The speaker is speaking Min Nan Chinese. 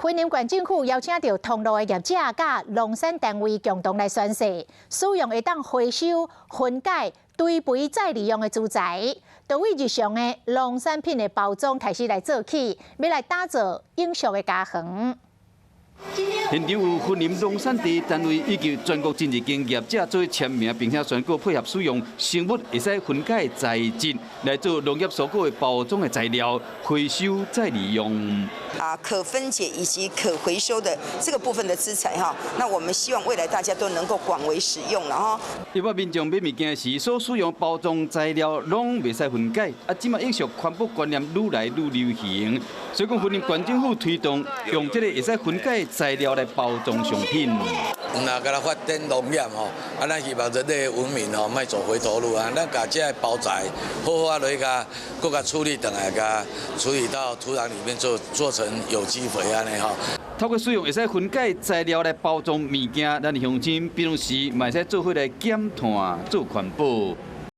雲林縣政府邀請著通路的業者佮農產單位共同來宣示，使用會當回收、分解、堆肥再利用的資材，就為日常的農產品的包裝開始來做起，欲來打造永續的家園。現場有雲林農產地單位以及全國真濟間業者做簽名，並且宣告配合使用生物會使分解的材質來做農業蔬果的包裝的材料，回收再利用。啊，可分解以及可回收的這個部分的資材哈，那我們希望未來大家都能夠廣為使用了哈。一般民眾買物件時所使用包裝材料攏袂使分解，啊，這馬永續環保觀念愈來愈流行，所以講雲林縣政府推動用這個會使分解的材料來包裝商品。毋若干焦發展農業吼，啊，咱希望人類文明吼，莫走回頭路啊！咱共這个包材好好啊落去共，閣共處理轉來，共處理到土壤裡面做成有機肥按呢吼。透過使用會使分解材料來包裝物件，咱鄉親平常時嘛會使做伙來減碳、做環保。